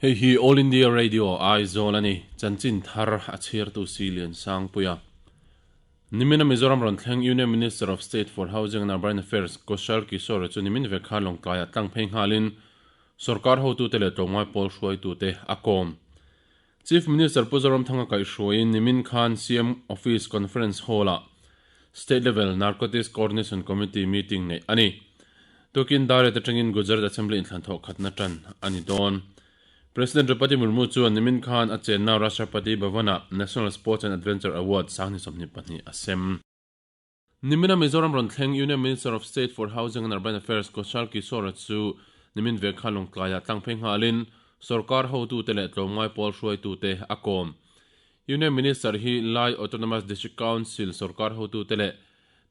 Hei hi All India Radio Aizawl a ni, chanchin thar a chhiartu si Liansangpuia. Nimina Mizoram rawn thleng Union Minister of State for Housing and Urban Affairs Kaushal Kishore chu nimin vek khan Lawngtlaiah tlang phei nghalin sorkar hotute leh tlawmngai pawl hruaitute a kawm. Chief Minister Pu Zoramthanga kaihhruaiin nimin khan CM Office Conference Hall-ah State Level Narcotics Coordination Committee meeting neih a ni. Tukin Darret atangin Gujarat Assembly inthlan thawh khatna tan a ni dawn. President Draupadi Murmu chuan nimin khan a chenna Rashtrapati Bhavan-ah National Sports and Adventure Award 2022 a sem. Nimina Mizoram rawn thleng Union Minister of State for Housing and Urban Affairs Kaushal Kishore chu nimin ve kha Lawngtlaiah tlang phei nghalin sorkar hotute leh tlawmngai pawl hruaitute a kawm. Union Minister hi Lai Autonomous District Council sorkar hotute leh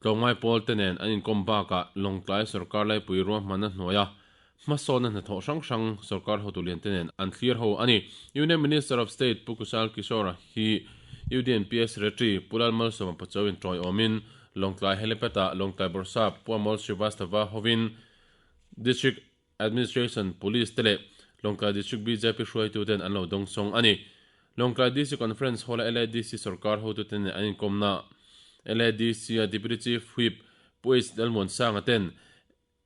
tlawmngai pawlte nen an inkawm bakah Lawngtlai sorkar laipui ruahmanna hnuaia hmasawnna hnathawh hrang hrang sorkar hotu liante nen an thlir ho a ni. Union Minister of State Pu Kushal Kishore hi UDNPA Secretary Pu Lalmalsawma Pachuau in tawiawmin Lawngtlai Helipad-ah Lawngtlai Bawrhsap Pu Amol Srivastava hovin District Administration Police te leh Lawngtlai District bjp hruaituten an lo dawngsawng a ni. Lawngtlai DC Conference Hall-a LADC sorkar hotute nen an inkawmna LADC-a Deputy Chief Whip Pu H. Lalmuansanga ten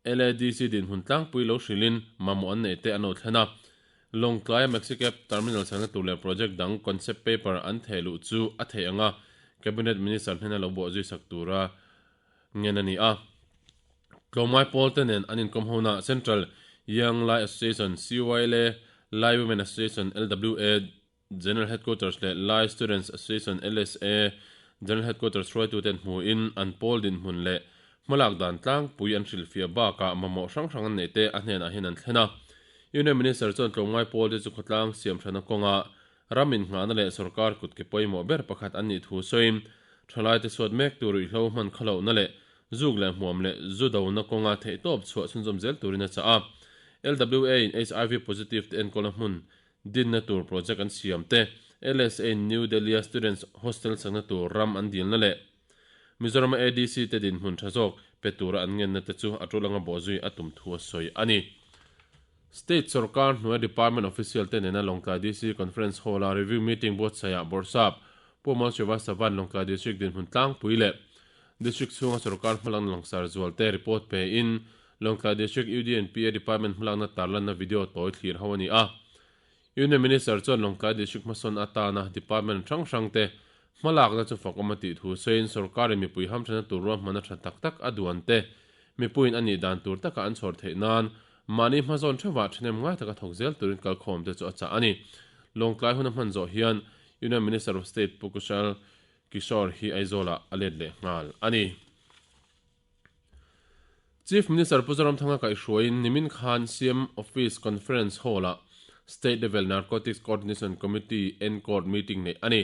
LADC dinhmun tlangpui lo hrilhin mamawh an neih te an lo thlen a. Lawngtlaia Maxicab Terminal chakna tur leh project dang concept paper an theh luh chu a theih anga Cabinet Minister hnena lo bawhzui sak tura ngen a ni a. Tlawmngai pawl te nen an inkawm hona Central Young Lai Association, CYLA, Lai Women Association, LWA, General Headquarters leh Lai Students Association, LSA, General Headquarters hruaituten hmuhin an pawl dinhmun leh hmalak dan tlangpui an hrilhfiah bakah mamawh hrang hrang an neih te a hnenah hian an thlen a. Union Minister chuan tlawmngai pawl te chu khawtlang siamthatna kawnga ram innghahna leh sorkar kut ke pawimawh ber pakhat an nih thu sawiin thalaite suat mek tur ruihhlo hman khalohna leh zuk leh hmuam leh zu dona kawnga theihtawp chhuah chhunzawm zel turin a chah a. LWA in HIV positive te enkawlna hmun Dinna tur project an siam te, LSA in New Delhi-a Students Hostel sakna tur ram an dilna leh Mizoram-a ADC te dinhmun tha zawk pe tura an ngenna te chu a tul anga bawhzui a tum thu a sawi a ni. State sorkar hnuaia Department official te nena Lawngtlai DC Conference Hall-a review meeting buatsaihah Bawrhsap Pu Amal Srivastava'n Lawngtlai District dinhmun tlangpui leh District chhunga sorkar hmalakna langsar zualte report pein Lawngtlai District UDNPA Department hmalakna tarlanna video tawi thlir ho a ni a. Union Minister chuan Lawngtlai District hmasawn atana Department hrang hrangte hmalakna chu fakawm a tih thu sawiin sorkarin mipui hamthana tur ruahmanna tha tak tak a duan te mipuiin a nih dan tur taka an chhawr theih nan mahni hmazawn theuhah thahnem ngai taka thawk zel turin kalkhawm te chu a chah a ni. Lawngtlai hun a hman zawh hian Union Minister of State Pu Kushal Kishore hi Aizawlah a let leh nghal a ni. Chief Minister Pu Zoramthanga kaihhruaiin nimin khan CM Office Conference Hall-ah State Level Narcotics Coordination Committee, NCORD, meeting neih a ni.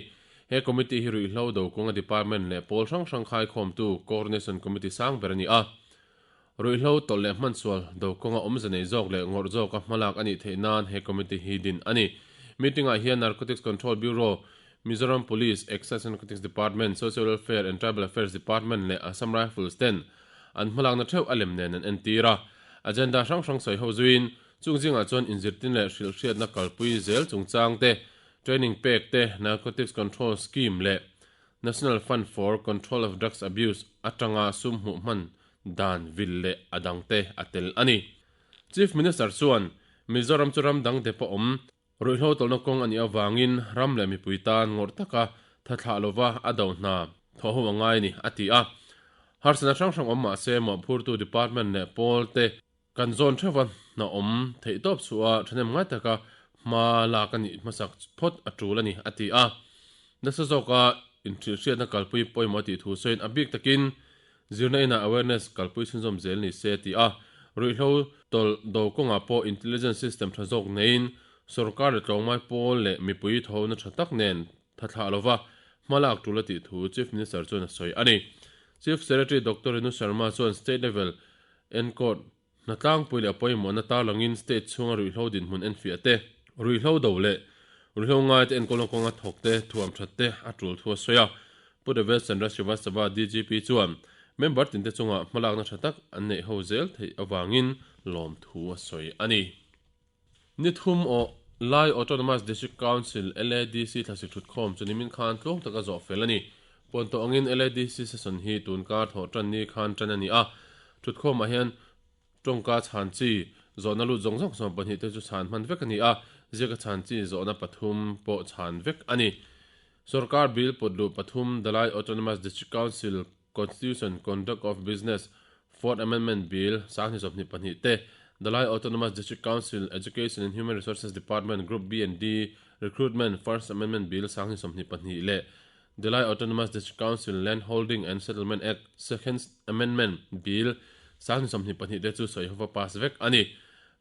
He committee hi ruihhlo do kawnga department leh pawl hrang hrang khaikhawmtu Coordination Committee sang ber a ni a. Ruihhlo tawlh leh hmansual do kawnga awmze nei zawk leh ngawrh zawka hmalak a nih theih nan he committee hi din a ni. Meeting-ah hian Narcotics Control Bureau, Mizoram Police, Excise and Narcotics Department, Social Welfare and Tribal Affairs Department leh Assam Rifles ten an hmalakna theuh a lem nen an entir a. Agenda hrang hrang sawi ho zuiin chung zingah chuan inzirtin leh hrilhhriatna kalpui zel chungchang te, training pek te, Narcotics Control Scheme leh National Fund for Control of Drugs Abuse atanga sum hmuh hman dan vil leh a dangte a tel a ni. Chief Minister chuan Mizoram chu ram dang dep a awm Ruihhlo tawlhna kawng a nih avangin ram leh mipui tan ngawrh taka tha thlah lova a do hna thawh ho a ngai a ni, a ti a. Harsatna hrang hrang awm mah se mawhphurtu department leh pawl te kan zawn theuha hna awm theih tawp chhuah a thahnem ngai taka hma lak a nih hmasak phawt a tul a ni, a ti a. Nasa zawka inhrilhhriatna kalpui pawimawh a tih thu sawiin a bik takin Zirna inah awareness kalpui chhunzawm zel ni se ti a, ruihhlo tawlh do kawngah pawh intelligence system tha zawk neiin sorkar leh tlawngmai pawl leh mipui thawhna tha tak nen tha thlah lova hma lak tul a tih thu Chief Minister chuan a sawi a ni. Chief Secretary Doctor Renu Sharma chuan State Level Encourt Hna tlangpui leh a pawimawhna tarlangin state chhunga ruihhlo dinhmun enfiah te, ruihhlo do leh ruihhlo ngaite enkawlna kawnga thawk te, thuam that te a tul thu a sawi a. Pu Devesh Chandra Srivastava, DGP chuan member tinte chunga hmalakna tha tak an neih ho zel theih avangin lawmthu a sawi a ni. Ni thum aw. Lai Autonomous District Council, LADC, thlasik thutkhawm chu nimin khan tluang taka zawh fel a ni. Puan tawh angin LADC session hi tun kar thawh tan ni khan tan a ni a. Thutkhawmah hian tawngka chhan chi zawhna lut zawng zawng 12 te chu chhan hman vek a ni a, ziaka chhan chi zawhna pathum pawh chhan vek a ni. Sorkar bill pawt luh pathum Dalai Autonomous District Council Constitution, Conduct of Business, Fourth Amendment Bill, 2024 te, Dalai Autonomous District Council, Education and Human Resources Department, Group B and D, Recruitment, First Amendment Bill, 2022 leh Dalai Autonomous District Council, Land Holding and Settlement Act, Second Amendment Bill, 2022 te chu sawi hova pass vek a ni.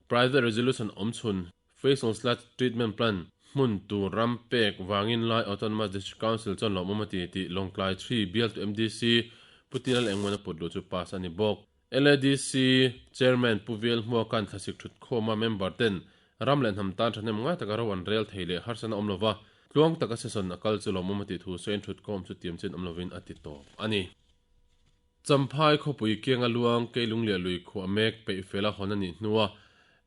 Private Resolution awm chhun. Facial Sludge Treatment Plant hmun tur ram pek vangin Lai Autonomous District Council chuan lawmawm a ti tih Lawngtlai Three bialtu MDC Pu Tilal Engmawna put luh chu pass a ni bawk. LADC Chairman Pu Vial Hmuaka'n thlasik thutkhawma member ten ram leh hnam tan thahnem ngai taka ro an rel thei leh harsatna awm lova tluang taka session a kal chu lawmawm a tih thu sawiin thutkhawm chu tiam chin awm lovin a ti tawp a ni. Champhai khawpui kianga luang Keilung leh lui khuah mek peih fel a hawn a nih hnua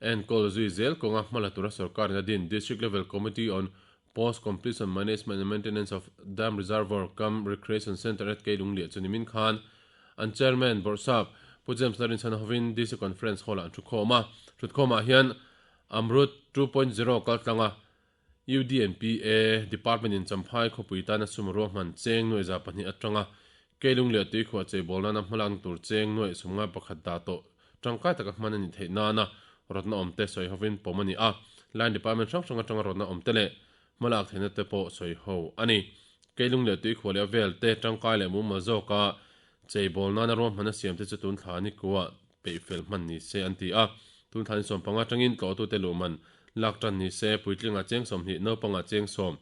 enkawl zui zel kawnga hmala tura sorkarin a din District Level Committee on Post Completion Management and Maintenance of Dam Reservoir cum Recreation Centre at Keilung Liah chu nimin khan an Chairman Bawrhsap Pu James Larinchhana hovin DC Conference Hall-ah an thukhawm a. Thutkhawmah hian Amrut 2.0 kaltlanga UDNPA Department in Champhai khawpui tana sum ruahman cheng nuaih 200 atanga Keilung leh Tuikhuah cheibawl nana hmalakna tur cheng nuaih 51 dah tawh tangkai taka hman a nih theih nana rawtna awmte sawi hovin pawm a ni a, Line Department hrang hrang atanga rawtna awmte leh hmalak theihna te pawh sawi ho a ni. Keilung leh Tuikhuah leh a vel te tangkai leh mumal zawka cheibawl nana ruahman a siam te chu tun thla ni kuah peih fel hman ni se an ti a, tun thla ni 15 atangin tlawhtute luhman lak tan ni se, puitlingah cheng 20, naupangah cheng 10,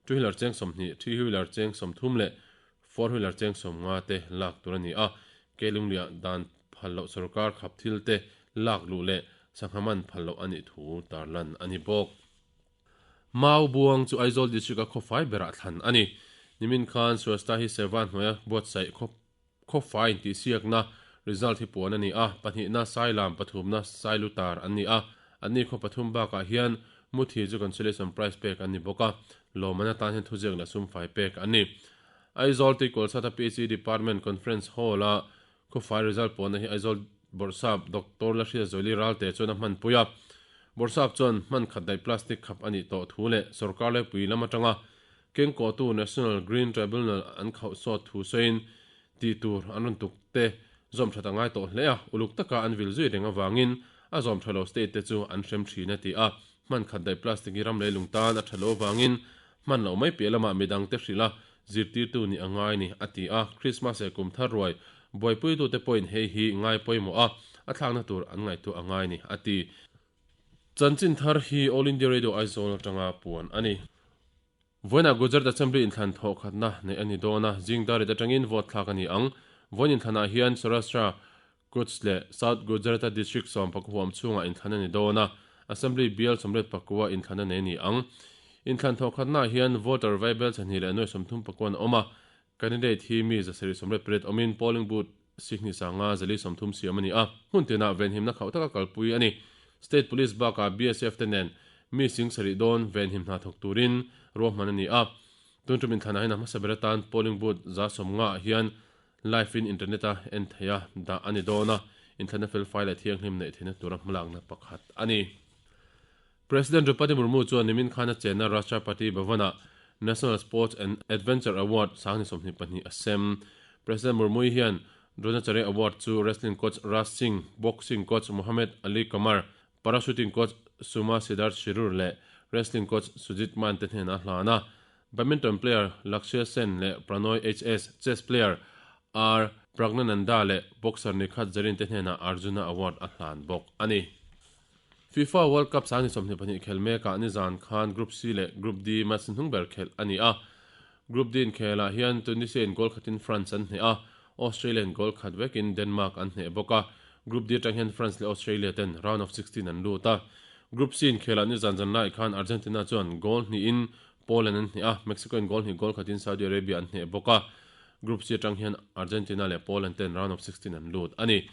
two wheeler cheng 20, three wheeler cheng 30 leh four wheeler cheng 50 te lak tur a ni a, Keilungliah dan phal loh sorkar khap thil te lak luh leh sangha man phal loh a nih thu tarlan a ni bawk. Mau Buang chu Aizawl District-a khawfai berah thlan a ni. Nimin khan Swasta hi Seva hnuaia buatsaih khaw Khawfai intihsiakna result hi puan a ni a, pahnihna Sailam, pathumna Sailutar an ni a. Anni khaw pathum bakah hian Muthi chu consolation prize pek an ni bawk a, lawmman atan hian thuziak leh sumfai pek an ni. Aizawl Tuikulsata PHE Department Conference Hall-a khawfai result puanna hi Aizawl Bawrhsap Doctor Lahria Zawili Ralte chuan a hmanpui a. Bawrhsap chuan hman khat daih plastic khap a nih tawh thu leh sorkar laipui lam atanga Kengkawhtu National Green Tribunal an khauh sawt thu sawiin tih tur an rawn tuk te zawm that a ngai tawh hle a, uluk taka an vil zui reng avangin a zawm tha lo state te chu an hrem thin a ti a. Hman khat daih plastic hi ram leilung tan a tha lo avangin hman loh mai piah lamah midang te hrilh a, zirtirtu nih a ngai ni a ti a. Christmas leh kum thar ruai buaipuitute pawhin hei hi ngai pawimawh a, a thlakna tur an ngaihtuah a ngai ni a ti. Chanchin thar hi All India Radio Aizawl atanga puan a ni. Vawiinah Gujarat Assembly inthlan thawh khatna neih a ni dawn a, zing dar rit atangin vote thlak a ni ang. Vawiin inthlanah hian Saurashtra, Kutch leh South Gujarata District 10 huam chhungah inthlan a ni dawn a, Assembly bial 81 inthlan a nei a ni ang. Inthlan thawh khatnaah hian voter vaibel chhahnih leh nuai 30 an awm a, Candidate hi mi 788 awmin polling booth Sihni sanga 430 siam a ni a, hmun tinah venhimna khauh taka kalpui a ni. State Police bakah BSF te nen mi sing sarih dawn venhim hna thawk turin ruahman a ni a. Tun tum inthlanah hian a hmasa ber atan polling booth 150 ah hian live in internet a en theih a dah a ni dawn a, inthlanna felfai leh thianghlim neih theihna tura hmalakna pakhat a ni. President Draupadi Murmu chuan nimin khan a chenna Rashtrapati Bhavan-ah National Sports and Adventure Award 2022 a sem. President Murmu hian Dronacharya Award chu wrestling coach Raj Singh, boxing coach Mohammed Ali Qamar, parachuting coach Suma Siddharth Shirur leh wrestling coach Sujit Mann te hnenah a hlan a. Badminton player Lakshya Sen leh Pranoy HS, chess player R Praggnanandhaa leh boxer Nikhat Zareen te hnenah Arjuna Award a hlan bawk a ni. FIFA World Cup 2022 khel mekah nizan khan Group C leh Group D match hnung ber khelh a ni a. Group D inkhelah hian Tunisia in goal khatin France an hneh a, Australia in goal khat vekin Denmark an hneh bawk a. Group D atang hian France leh Australia ten round of 16 an lut a. Group C inkhelah nizan zan laiah khan Argentina chuan goal hnihin Poland an hneh a, Mexico in goal hnih goal khatin Saudi Arabia an hneh bawk a. Group C atang hian Argentina leh Poland ten round of 16 an lut a ni.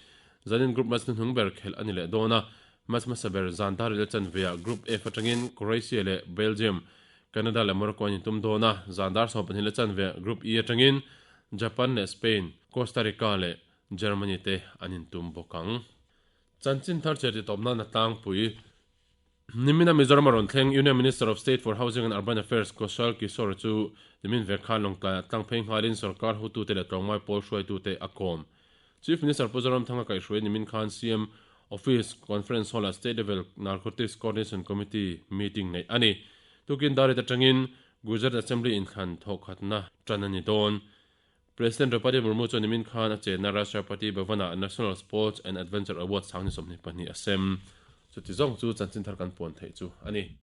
Zanin group match hnuhnung ber khelh a ni leh dawn a. Match hmasa ber zan dar leh chanveah Group F atangin Croatia leh Belgium, Canada leh Morocco an intum dawn a, zan dar 12 leh chanveah Group E atangin Japan leh Spain, Costa Rica leh Germany te an intum bawk ang. Chanchin thar chhiar titawp nan a tlangpui. Nimina Mizoram a rawn thleng Union Minister of State for Housing and Urban Affairs Kaushal Kishore chu nimin vek khan Lawngtlaiah tlang phei nghalin sorkar hotute leh tlawngmai pawl hruaitute a kawm. Chief Minister Pu Zoramthanga kaihhruai nimin khan CM Office Conference Hall-ah State Level Narcotics Coordination Committee meeting neih a ni. Tukin Darit atangin Gujarat Assembly inthlan thawhkhatna tan a ni dawn. President Draupadi Murmu chuan nimin khan a chenna Rashtrapati Bhavan-ah National Sports and Adventure Award 2022 a sem. Chuti zawng chu chanchin thar kan puan theih chu a ni.